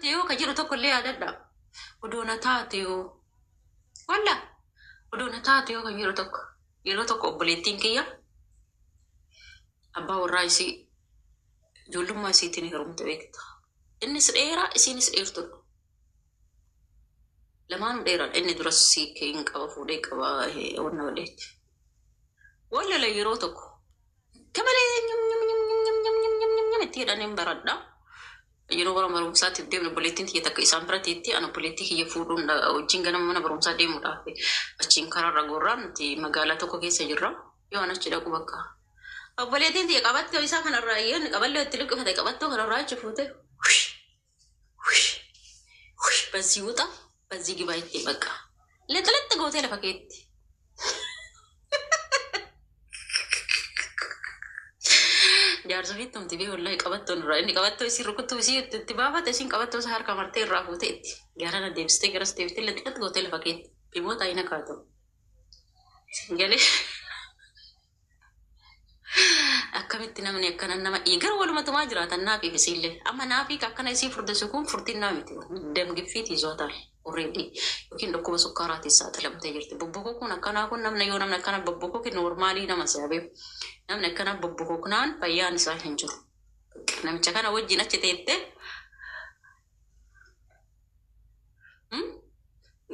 taate yoo ka jedhu tokko illee yaadadha. Odoo na taate yoo. Walla odoo na taate yoo kan jedhu tokko. Yeroo tokko obboleettiin kiyya abbaa warraa isii ijoollummaa isiitiin heerumte beekta. Innis dheeraa isiinis dheertudha. Lamaanuu dheeraadha. Inni duras siikee hin qaba fuudhee qaba wanna waleetti. Wallala yeroo tokko akka malee nyum nyum nyum nyum nyum nyum nyum nyum nyum nyum itti jedhaniin baradha. Yeroo bara barumsaatiif deemnu obboleettiin tiyya takka isaan bira teetti an obboleettii kiyya fuudhuun wajjin ganama mana barumsaa deemuudhaaf achiin karaarra gorraa nuti magaalaa tokko keessa jirra. Yoo an achi dhaqu bakka obboleettiin tiyya qabattoo isaa kanarraa iyyeen qaballee itti luqqifate qabattoo kanarraa achi fuute በዚህ ውጣ በዚህ ግባ itti bakka lexxilexxi gootee lafa keetti. Jaarsa fi tumti bee wallahi qabattoon irraa inni qabattoo isii rukuttuu isii itti baafate isiin qabattoo isaa harka martee irraa fuutee itti garana deebistee garas deebistee lexxilexxi gootee lafa keetti dhimmoota ayina kaatu. Galee akkamitti namni akkana nama gara walumatumaa jiraatan naafiif isiillee amma naafii akkana isii furdisu kun furdinnaa miti damgiffiitii zotaal already yookiin dhukkuba sukkaaraatiin saaxilamtee jirti. Bobbokoo kun akkanaa kun namni yoo namni akkana bobbokoo kennu normaalii nama si'abeef namni akkana bobbokoo kunaan fayyaan isaa hin jiru. Namicha kana wajjin achi teettee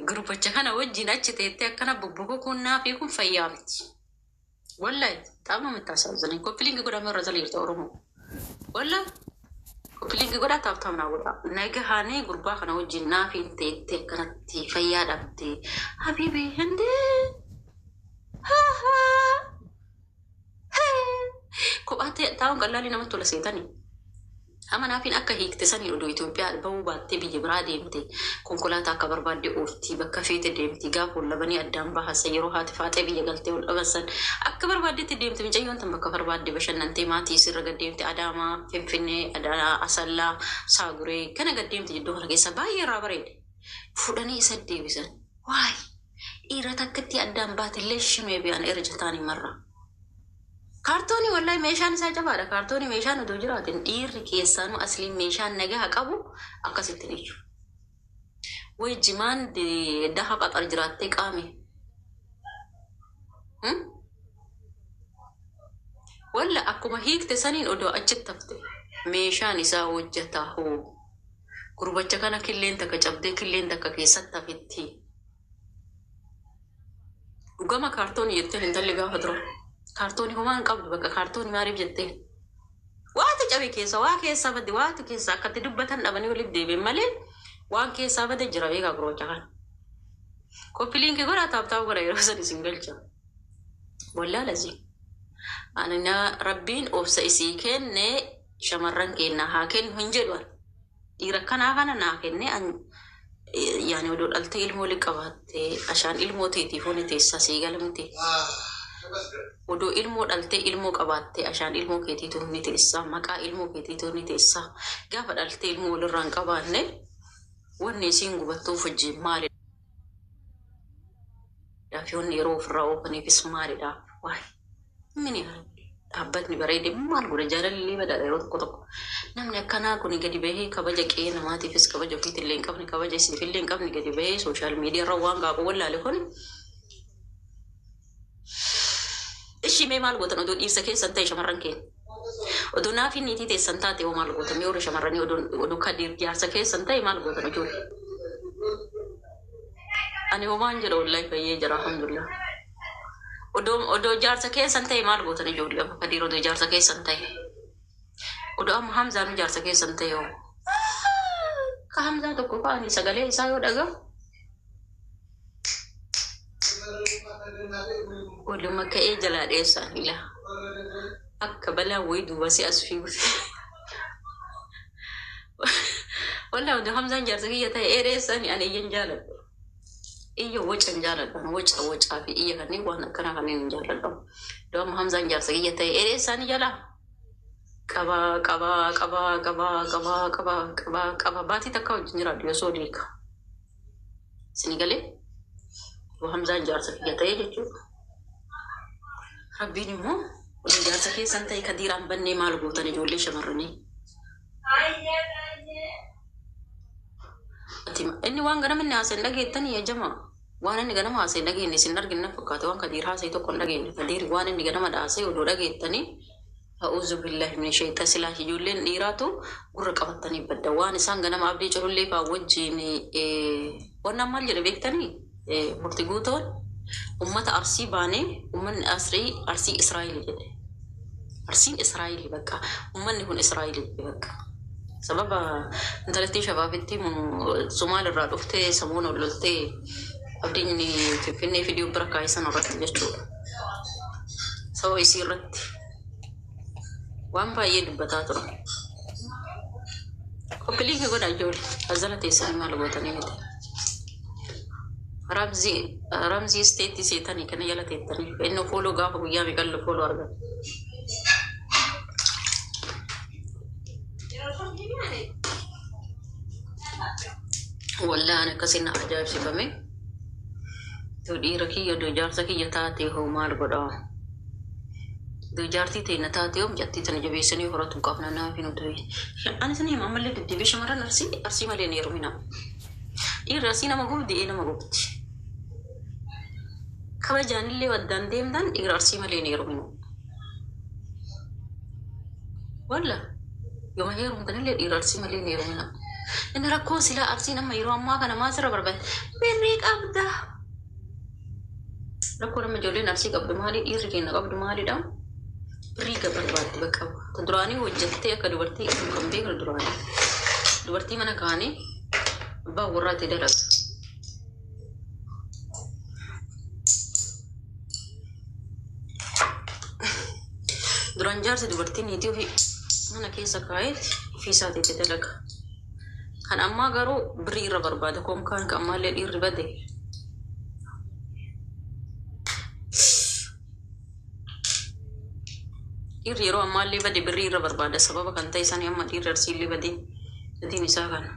gurbacha kana wajjin achi teettee akkana bobbokoo kun naafii kun fayyaa miti. Wallahi በጣም ነው የምታሳዝነኝ። ኮፕሊንግ ጎዳ መረዘ ልጅ ኦሮሞ ወላ ኮፕሊንግ ጎዳ ታብታም ና ጎዳ ነገ ሀኔ ጉርባ ከነ ወጅ ናፊን ቴቴ ከነቲ ፈያ ዳብቴ ሀቢቢ እንዴ kophaatti taa'uun qal'aalii namatti tola seetanii. Amma naafiin akka hiikte sanii oduu Itoophiyaa bahuu baattee biyya biraa deemte konkolaataa akka barbaadde oofti bakka feete deemti gaafa ol dhabanii addaan bahasan yeroo haati faaxee biyya galtee ol dhaban akka barbaaddetti deemte mucayyoon tan bakka barbaadde bashannantee maatii isirra gad deemte Adaamaa Finfinnee Asallaa Saaguree kana gad deemte jidduu kana keessa baay'ee irraa bareede fuudhanii isa deebisan waay dhiira takkatti addaan baatellee shimee biyaan irra jataanii marra. Kaartoonii wallahi meeshaan isaa jabaadha. Kaartoonii meeshaan odoo jiraatin dhiirri keessaanuu asliin meeshaan nagaa qabu akkasitti ni jiru. Wayi jimaan daha qaxar jiraattee qaame. Walla akkuma hiikte saniin odoo achitti hafte meeshaan isaa hojjetaa hoo. Gurbacha kana killeen takka cabdee killeen takka keessatti hafetti. Dhugama kaartoonii jetteen intalli gaafa dura. Kaartoonii homaa hin qabdu bakka kaartoonii maaliif jettee? Waatu cabe keessa waa keessaa bade waatu keessa akkatti dubbatan dhabanii waliif deebiin malee waan keessaa bade jira beekaa gurbacha kana. Koppiliinkii godhaa taaptaap godha yeroo san isin galcha. Wallaala zi. Ani na rabbiin obsa isii kenne shamarran keenna haa kennu hin jedhu. Dhiira akkanaa kana naa kenne yaani odoo dhaltee ilmoo waliin qabaattee ashaan ilmoo teetiif honi teessaa sii galamte. Odoo ilmoo dhaltee ilmoo qabaattee ashaan ilmoo keetiitu ni teessaa maqaa ilmoo keetiitu ni teessaa gaafa dhaltee ilmoo walirraa hin qabaanne wanni isiin gubattuuf wajjin maalidhaaf wanni yeroo ofirraa oofaniifis maalidhaaf waay mini dhaabbatni bareede maal godha jaalalli badaadha yeroo tokko tokko namni akkanaa kun gadi bahee kabaja qe'ee namaatiifis kabaja ofiitillee hin qabne kabaja isiifillee hin qabne gadi bahee sooshaal miidiyaa irra waan gaaqu wallaale kun Ishii mee maal gootan odoo dhiirsa keessan ta'e shamarran keenya. Odoo naafii niitii teessan taate hoo maal gootan mee warri shamarranii odoo odoo kadiir jaarsa keessan ta'e maal gootan ijoollee. Ani homaan jedha wallahi fayyee jira alhamdulillah. Odoo odoo jaarsa keessan ta'e maal gootan ijoollee amma kadiir odoo jaarsa keessan ta'e. Odoo amma Hamzaanu jaarsa keessan ta'e hoo. Ka Hamzaa tokko ka'anii sagalee isaa yoo dhagahu Waluma ka'ee jalaa dheessaan ila akka balaa wayii duuba si as fiigu. Walaa hundi Hamzaan jaarsa kiyya ta'e ee dheessaan ani iyyan jaaladhu. Iyya waca hin jaaladhu. Waca wacaa fi iyya kanneen waan akkanaa kanneen hin jaaladhu. Iddoo amma Hamzaan jaarsa kiyya ta'e ee dheessaan jalaa. Qabaa qabaa qabaa qabaa qabaa qabaa qabaa qabaa baatii takka wajjin jiraadhu yoo soo deeka. Isin galee? Yoo Hamzaan jaarsa kiyya ta'e jechuudha. Rabbiin immoo oduu jaarsa keessan ta'e kadiiraan bannee maal gootan ijoollee shamarranii. Inni waan ganama inni haasa'e hin dhageettanii ejama. Waan inni ganama haasa'e hin dhageenye isin arginu fakkaata. Waan Kadiir haasa'e tokko hin dhageenye. Kadiir waan inni ganama haasa'e odoo dhageettanii, a'uuzu billahi min shaytaan, silaa ijoolleen dhiiraatu gurra qabatanii badda. Waan isaan ganama Abdii Culullee fa'aa wajjin wannan maal jedhe beektanii, murti guutoon ummata Arsii baanee, ummanni Arsii, Arsii Israa'el jedhe. Arsiin Israa'el bakka, ummanni kun Israa'el jedhe bakka. Sababa intalattii shabaabitti Somaal irraa dhuftee samuun ol loltee Abdiin Finfinnee fidiyoo bira kaa'isan irratti jechuudha. Sababa isii irratti waan baay'ee dubbataa ture. Copy link godha ijoollee. Azala teessanii maal gootanii miti. Ramzii Ramzii isteetti seetanii kana jala teettanii inni follow gaafa guyyaa meeqallu follow argata. Wallaan akkasiin na ajaa'ibsiifame. Duu dhiira kiyya, duu jaarsa kiyya taatee hoo maal godhaa? Duu jaartii ta'e na taatee hoo, mucattii tana jabeessanii horatu qabna naaf hin utuu. Ani isin hima, ammallee deddeebi'ee, shamarran Arsii, Arsii malee hin heerumina. Dhiirri Arsii nama gubdi, ee nama gubdi. Kabajaanillee waddaan deemtan dhiira Arsii malee hin heerumina. Walla yooma heerumtanillee dhiira Arsii malee hin heerumina. Inni rakkoon silaa Arsiin amma yeroo ammaa kana maal sirra barbaade? Birrii qabda. Rakkoo nama ijoolleen Arsii qabdu maali? Dhiirri keenya qabdu maalidha? Birrii ga barbaaddi bakka. Ta duraanii hojjettee akka dubartii kan beeknu duraanii. Dubartii mana kaanii abbaan warraatti dalaga. Duraan jaarsi dubartii niitii ofii mana keessa kaa'eet ofii isaatiitti dalaga. Kan ammaa garuu birrii irra barbaada. Konkaan kan ammaallee dhiirri bade. Dhiirri yeroo ammaallee bade birrii irra barbaada. Sababa kan ta'e sani amma dhiirri Arsiillee bade. Gatiin isaa kana.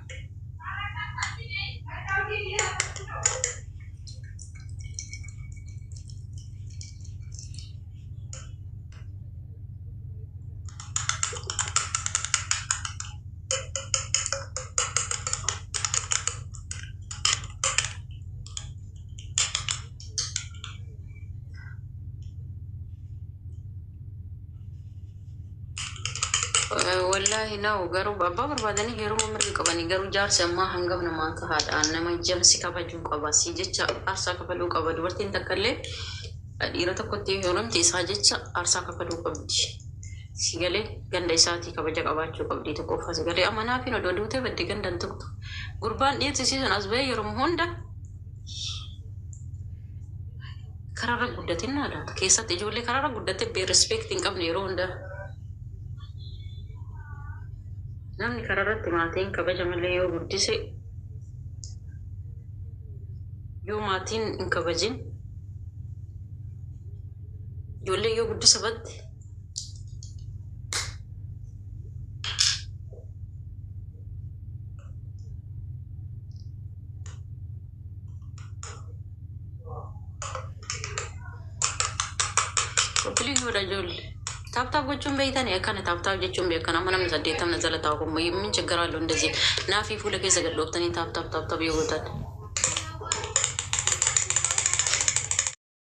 Wallaahi na'u garuu abbaa barbaadanii heeruma mirga qabanii, garuu jaarsi ammaa hangam namaa tahaadha. Nama jamsi kabajuu qaba, si jecha aarsaa kafaluu qaba. Dubartiin takka illee dhiira tokkotti yoo heerumte isaa jecha aarsaa kafaluu qabdi. Si galee, ganda isaatii kabaja qabaachuu qabdi tokkoffaa. Si galee, amanaa fi odoo duutee badde gandan tuqxu. Gurbaan dhiirsi sun as bahee yeroo hunda kararra guddatinna laata keessatti ijoollee kararra guddatte bee respect hin qabne. Yeroo hunda namni kararratti maatiin kabaja malee yoo guddise, yoo maatiin hin kabajin ijoollee yoo guddisa badde. Copy link godha ijoollee. Tap tap gochuun beektanii akkana, tap tap jechuun beekan. Amma namni 80 jala taa'u kun min chiggaraallu እንደዚህ naafii fuula keessa gad dhooftanii tap tap tap tap yoo gootan.